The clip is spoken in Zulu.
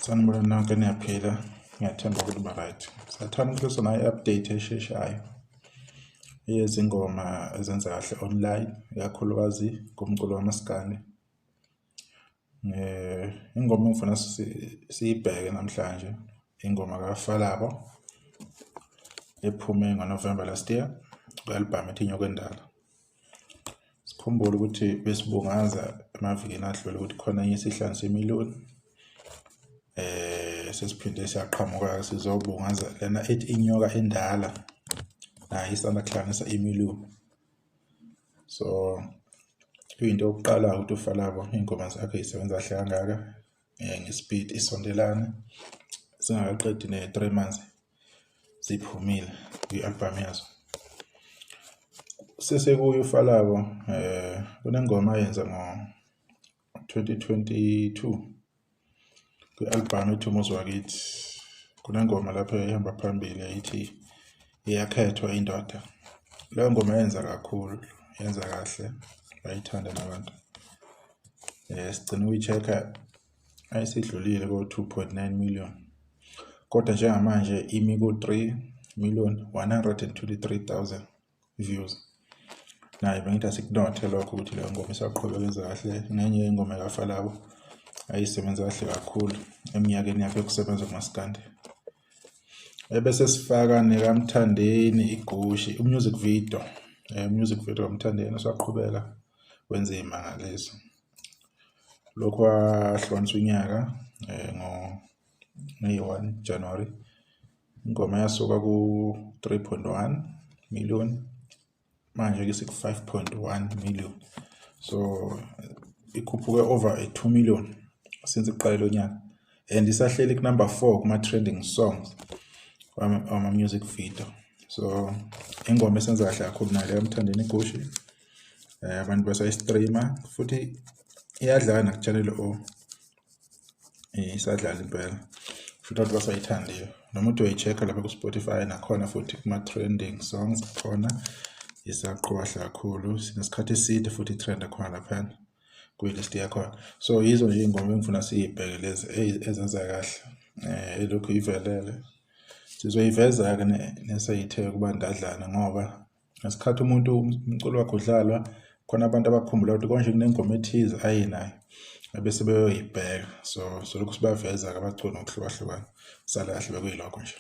Sanibona nonke, niyaphila? Ngiyathemba ukuthi ba right. Sathanda ukuthi nayo i-update esheshayo yezingoma ezenza kahle online, ikakhulukazi kumculo wamaskandi. Ingoma engifuna siyibheke namhlanje ingoma kaFalabo ephume ngoNovember last year kwi-album ethi Inyoka Endala. Sikhumbule ukuthi besibungaza emavikini adlule ukuthi khona enye isihlangu semiliyoni, sesiphinde siyaqhamuka sizobungaza lena ethi Inyoka Endala, nayo isanda kuhlanganisa imiliyoni. So kuyinto yokuqala ukuthi uFalabo iy'ngoma zakhe y'sebenza kahle kangaka nge-speed isondelane singakaqedi ne-3 months ziphumile kwi-album yazo. Sesekuye uFalabo, kunengoma ayenza ngo-2022 kwi-album ethi Umuzi Wakithi. Kunengoma lapho ehamba phambili eyithi Iyakhethwa Indoda. Leyo ngoma yenza kakhulu, yenza kahle, bayithanda nabantu. Sigcine ukuyi-check-a ayisidlulile ko-2.9 million, kodwa njengamanje imi ku-3,123,000 views. Naye bengithi asikunothe lokho ukuthi leyo ngoma isaqhubeka yenza kahle. Ngenye yengoma kaFalabo ayisebenza kahle kakhulu eminyakeni yakhe yokusebenza kumaskandi. Ebese sifaka nekaMthandeni Igushi, umusic video, music video kaMthandeni usaqhubeka wenza iy'mangaliso. Lokhu wahlukanisa unyaka ngo ngeyi-1 January. Ingoma yasuka ku-3.1 million, manje-ke isiku-5.1 million, so ikhuphuke over a 2 million since kuqale lo nyaka, and isahleli ku-number 4 kuma-trending songs wama-music video. So ingoma esenza kahle kakhulu nayo leyo Mthandeni Igushi. Abantu basayi-streama futhi iyadlala naku-Channel O, isadlala impela futhi abantu basayithandile. Noma uthi uyayi-check-a lapha ku-Spotify, nakhona futhi kuma-trending songs khona isaqhuba kahle kakhulu. Sinesikhathi eside futhi i-trend khona laphayana kwi-list yakhona. So yizo nje iy'ngoma engifuna siy'bheke lezi ezenza kahle, elokhu ivelele. Sizoyiveza-ke neseyithe ukuba ndadlana, ngoba ngesikhathi umuntu umculo wakhe udlalwa khona, abantu abakhumbula ukuthi konje kunengoma ethize ayinayo, ebese beyoyibheka. So solokhu sibaveza-ke abaculi ngokuhlukahlukana. Sala kahle, bekuyilokho nje.